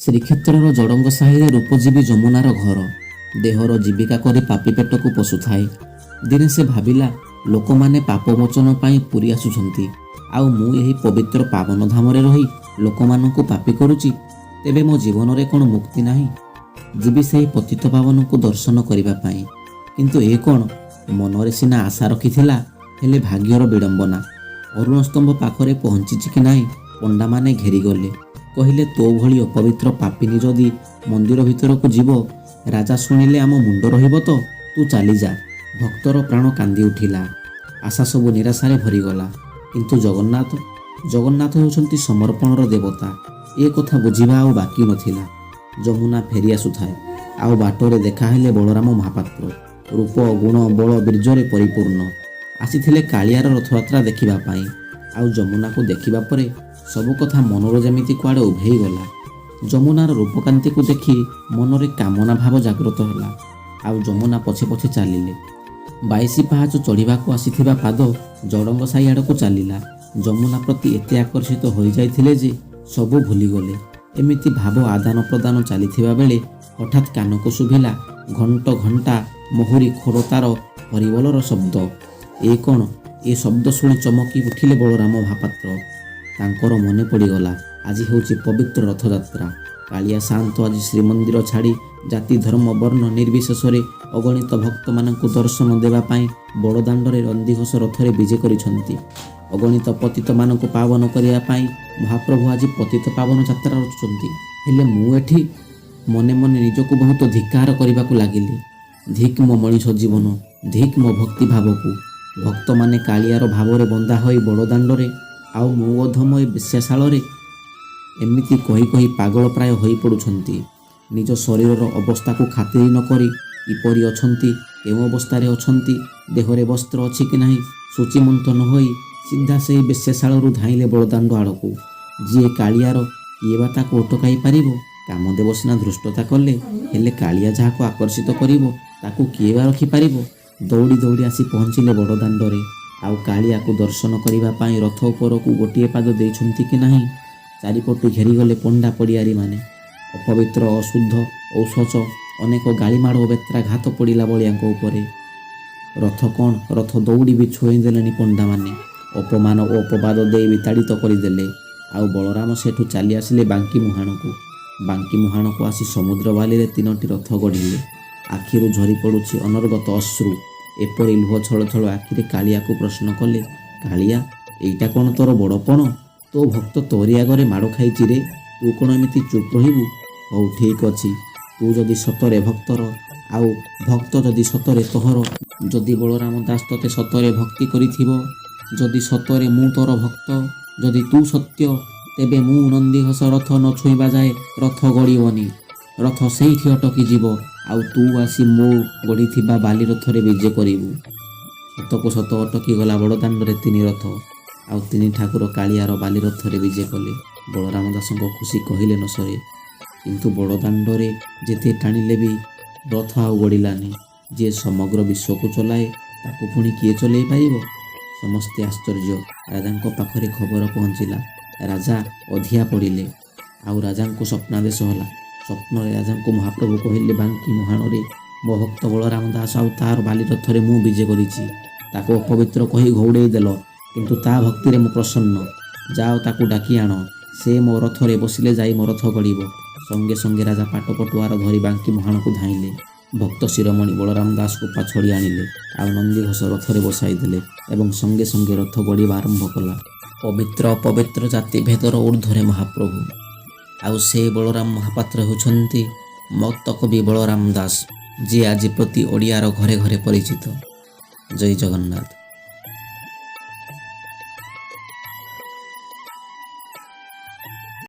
ଶ୍ରୀକ୍ଷେତ୍ରର ଜଡ଼ଙ୍ଗ ସାହିରେ ରୂପଜୀବୀ ଯମୁନାର ଘର। ଦେହର ଜୀବିକା କରି ପାପୀ ପେଟକୁ ପୋଷୁଥାଏ। ଦିନେ ସେ ଭାବିଲା, ଲୋକମାନେ ପାପମୋଚନ ପାଇଁ ପୁରୀ ଆସୁଛନ୍ତି, ଆଉ ମୁଁ ଏହି ପବିତ୍ର ପାବନ ଧାମରେ ରହି ଲୋକମାନଙ୍କୁ ପାପୀ କରୁଛି। ତେବେ ମୋ ଜୀବନରେ କ'ଣ ମୁକ୍ତି ନାହିଁ? ଯିବି ସେହି ପତିତ ପାବନଙ୍କୁ ଦର୍ଶନ କରିବା ପାଇଁ। କିନ୍ତୁ ଏ କ'ଣ? ମନରେ ସିନା ଆଶା ରଖିଥିଲା, ହେଲେ ଭାଗ୍ୟର ବିଡ଼ମ୍ବନା। ଅରୁଣସ୍ତମ୍ଭ ପାଖରେ ପହଞ୍ଚିଛି କି ନାହିଁ, ପଣ୍ଡାମାନେ ଘେରିଗଲେ। କହିଲେ, ତୋ ଭଳି ଅପବିତ୍ର ପାପିନୀ ଯଦି ମନ୍ଦିର ଭିତରକୁ ଯିବ, ରାଜା ଶୁଣିଲେ ଆମ ମୁଣ୍ଡ ରହିବ ତ? ତୁ ଚାଲିଯା। ଭକ୍ତର ପ୍ରାଣ କାନ୍ଦି ଉଠିଲା। ଆଶା ସବୁ ନିରାଶାରେ ଭରିଗଲା। କିନ୍ତୁ ଜଗନ୍ନାଥ, ଜଗନ୍ନାଥ ହେଉଛନ୍ତି ସମର୍ପଣର ଦେବତା। ଏ କଥା ବୁଝିବା ଆଉ ବାକି ନଥିଲା। ଯମୁନା ଫେରି ଆସୁଥାଏ, ଆଉ ବାଟରେ ଦେଖାହେଲେ ବଳରାମ ମହାପାତ୍ର। ରୂପ, ଗୁଣ, ବଳ, ବୀର୍ଯ୍ୟରେ ପରିପୂର୍ଣ୍ଣ। ଆସିଥିଲେ କାଳିଆର ରଥଯାତ୍ରା ଦେଖିବା ପାଇଁ। ଆଉ ଯମୁନାକୁ ଦେଖିବା ପରେ ସବୁ କଥା ମନରୁ ଯେମିତି କୁଆଡ଼େ ଉଭେଇଗଲା। ଯମୁନାର ରୂପକାନ୍ତିକୁ ଦେଖି ମନରେ କାମନା ଭାବ ଜାଗ୍ରତ ହେଲା। ଆଉ ଯମୁନା ପଛେ ପଛେ ଚାଲିଲେ। 22 ପାହାଚ ଚଢ଼ିବାକୁ ଆସିଥିବା ପାଦ ଜଡ଼ଙ୍ଗ ସାହି ଆଡ଼କୁ ଚାଲିଲା। ଯମୁନା ପ୍ରତି ଏତେ ଆକର୍ଷିତ ହୋଇଯାଇଥିଲେ ଯେ ସବୁ ଭୁଲିଗଲେ। ଏମିତି ଭାବ ଆଦାନ ପ୍ରଦାନ ଚାଲିଥିବା ବେଳେ ହଠାତ୍ କାନକୁ ଶୁଭିଲା ଘଣ୍ଟ, ଘଣ୍ଟା, ମହୁରୀ, ଖୋରତାର ହରିବୋଲର ଶବ୍ଦ। ଏ କ'ଣ? ଏ ଶବ୍ଦ ଶୁଣି ଚମକି ଉଠିଲେ ବଳରାମ ମହାପାତ୍ର। ତାଙ୍କର ମନେ ପଡ଼ିଗଲା, ଆଜି ହେଉଛି ପବିତ୍ର ରଥଯାତ୍ରା। କାଳିଆ ସାଆନ୍ତ ଆଜି ଶ୍ରୀମନ୍ଦିର ଛାଡ଼ି ଜାତି, ଧର୍ମ, ବର୍ଣ୍ଣ ନିର୍ବିଶେଷରେ ଅଗଣିତ ଭକ୍ତମାନଙ୍କୁ ଦର୍ଶନ ଦେବା ପାଇଁ ବଡ଼ଦାଣ୍ଡରେ ନନ୍ଦିଘୋଷ ରଥରେ ବିଜେ କରିଛନ୍ତି। ଅଗଣିତ ପତିତମାନଙ୍କୁ ପାବନ କରିବା ପାଇଁ ମହାପ୍ରଭୁ ଆଜି ପତିତ ପାବନ ଯାତ୍ରା ରଚୁଛନ୍ତି। ହେଲେ ମୁଁ ଏଠି ମନେ ମନେ ନିଜକୁ ବହୁତ ଧିକ୍କାର କରିବାକୁ ଲାଗିଲି। ଧିକ୍ ମୋ ମଣିଷ ଜୀବନ, ଧିକ୍ ମୋ ଭକ୍ତି ଭାବକୁ। ଭକ୍ତମାନେ କାଳିଆର ଭାବରେ ବନ୍ଧା ହୋଇ ବଡ଼ଦାଣ୍ଡରେ, ଆଉ ମୁଁ ଅଧମ ଏ ବେଶ୍ୟାଶାଳରେ। ଏମିତି କହି କହି ପାଗଳ ପ୍ରାୟ ହୋଇପଡ଼ୁଛନ୍ତି। ନିଜ ଶରୀରର ଅବସ୍ଥାକୁ ଖାତିରି ନ କରି କିପରି ଅଛନ୍ତି, କେଉଁ ଅବସ୍ଥାରେ ଅଛନ୍ତି, ଦେହରେ ବସ୍ତ୍ର ଅଛି କି ନାହିଁ, ଶୁଚିମନ୍ତ ନ ହୋଇ ସିଧା ସେହି ବେଶ୍ୟାଶାଳରୁ ଧାଇଁଲେ ବଡ଼ଦାଣ୍ଡ ଆଡ଼କୁ। ଯିଏ କାଳିଆର, କିଏ ବା ତାକୁ ଅଟକାଇ ପାରିବ? କାମଦେବ ସିନା ଧୃଷ୍ଟତା କଲେ, ହେଲେ କାଳିଆ ଯାହାକୁ ଆକର୍ଷିତ କରିବ, ତାକୁ କିଏ ବା ରଖିପାରିବ? ଦୌଡ଼ି ଦୌଡ଼ି ଆସି ପହଞ୍ଚିଲେ ବଡ଼ଦାଣ୍ଡରେ। ଆଉ କାଳିଆକୁ ଦର୍ଶନ କରିବା ପାଇଁ ରଥ ଉପରକୁ ଗୋଟିଏ ପାଦ ଦେଇଛନ୍ତି କି ନାହିଁ, ଚାରିପଟୁ ଘେରିଗଲେ ପଣ୍ଡା ପଡ଼ିଆରୀମାନେ। ଅପବିତ୍ର, ଅଶୁଦ୍ଧ, ଔଷଚ ଅନେକ ଗାଳିମାଡ଼ ଓ ବେତ୍ରାଘାତ ପଡ଼ିଲା ବଳିଆଙ୍କ ଉପରେ। ରଥ କ'ଣ, ରଥ ଦଉଡ଼ି ବି ଛୁଏଁ ଦେଲେନି ପଣ୍ଡାମାନେ। ଅପମାନ ଓ ଅପବାଦ ଦେଇ ବିତାଡ଼ିତ କରିଦେଲେ। ଆଉ ବଳରାମ ସେଠୁ ଚାଲି ଆସିଲେ ବାଙ୍କି ମୁହାଣକୁ। ବାଙ୍କି ମୁହାଣକୁ ଆସି ସମୁଦ୍ର ବାଲିରେ ତିନୋଟି ରଥ ଗଢ଼ିଲେ। ଆଖିରୁ ଝରି ପଡ଼ୁଛି ଅନର୍ଗତ ଅଶ୍ରୁ। ଏପରି ଲୁହ ଛଳ ଛଳ ଆଖିରେ କାଳିଆକୁ ପ୍ରଶ୍ନ କଲେ, କାଳିଆ, ଏଇଟା କ'ଣ ତୋର ବଡ଼ପଣ? ତୋ ଭକ୍ତ ତୋରି ଆଗରେ ମାଡ଼ ଖାଇଛି ରେ, ତୁ କ'ଣ ଏମିତି ଚୁପ୍ ରହିବୁ? ହଉ, ଠିକ୍ ଅଛି। ତୁ ଯଦି ସତରେ ଭକ୍ତର, ଆଉ ଭକ୍ତ ଯଦି ସତରେ ତୋହର, ଯଦି ବଳରାମ ଦାସ ତୋତେ ସତରେ ଭକ୍ତି କରିଥିବ, ଯଦି ସତରେ ମୁଁ ତୋର ଭକ୍ତ, ଯଦି ତୁ ସତ୍ୟ, ତେବେ ମୁଁ ନନ୍ଦିଘୋଷ ରଥ ନ ଛୁଇଁବା ଯାଏ ରଥ ଗଡ଼ିବନି। ରଥ ସେଇଠି ଅଟକି ଯିବ, ଆଉ ତୁ ଆସି ମୋ ଗଢ଼ିଥିବା ବାଲି ରଥରେ ବିଜେ କରିବୁ। ସତକୁ ସତ ଅଟକି ଗଲା ବଡ଼ଦାଣ୍ଡରେ ତିନି ରଥ, ଆଉ ତିନି ଠାକୁର କାଳିଆର ବାଲି ରଥରେ ବିଜେ କଲେ। ବଳରାମ ଦାସଙ୍କ ଖୁସି କହିଲେ ନ ସରେ। କିନ୍ତୁ ବଡ଼ଦାଣ୍ଡରେ ଯେତେ ଟାଣିଲେ ବି ରଥ ଆଉ ଗଡ଼ିଲାନି। ଯିଏ ସମଗ୍ର ବିଶ୍ୱକୁ ଚଲାଏ, ତାକୁ ପୁଣି କିଏ ଚଲେଇ ପାରିବ? ସମସ୍ତେ ଆଶ୍ଚର୍ଯ୍ୟ। ରାଜାଙ୍କ ପାଖରେ ଖବର ପହଞ୍ଚିଲା। ରାଜା ଅଧିଆ ପଡ଼ିଲେ। ଆଉ ରାଜାଙ୍କୁ ସ୍ୱପ୍ନାଦେଶ ହେଲା। ସ୍ୱପ୍ନରେ ରାଜାଙ୍କୁ ମହାପ୍ରଭୁ କହିଲେ, ବାଙ୍କି ମୁହାଣରେ ମୋ ଭକ୍ତ ବଳରାମ ଦାସ ଆଉ ତାର ବାଲି ରଥରେ ମୁଁ ବିଜେ କରିଛି। ତାକୁ ଅପବିତ୍ର କହି ଘଉଡ଼େଇ ଦେଲ, କିନ୍ତୁ ତା ଭକ୍ତିରେ ମୁଁ ପ୍ରସନ୍ନ। ଯାଅ, ତାକୁ ଡାକି ଆଣ। ସେ ମୋ ରଥରେ ବସିଲେ ଯାଇ ମୋ ରଥ ଗଡ଼ିବ। ସଙ୍ଗେ ସଙ୍ଗେ ରାଜା ପାଟ ପଟୁଆର ଧରି ବାଙ୍କି ମୁହାଣକୁ ଧାଇଁଲେ। ଭକ୍ତ ଶିରୋମଣି ବଳରାମ ଦାସକୁ ପାଛୋଡ଼ି ଆଣିଲେ, ଆଉ ନନ୍ଦିଘୋଷ ରଥରେ ବସାଇ ଦେଲେ ଏବଂ ସଙ୍ଗେ ସଙ୍ଗେ ରଥ ଗଡ଼ିବା ଆରମ୍ଭ କଲା। ପବିତ୍ର ଅପବିତ୍ର ଜାତି ଭେଦର ଊର୍ଦ୍ଧ୍ୱରେ ମହାପ୍ରଭୁ। ଆଉ ସେ ବଳରାମ ମହାପାତ୍ର ହେଉଛନ୍ତି ମତ୍ତକବି ବଳରାମ ଦାସ, ଯିଏ ଆଜି ପ୍ରତି ଓଡ଼ିଆର ଘରେ ଘରେ ପରିଚିତ। ଜୟ ଜଗନ୍ନାଥ।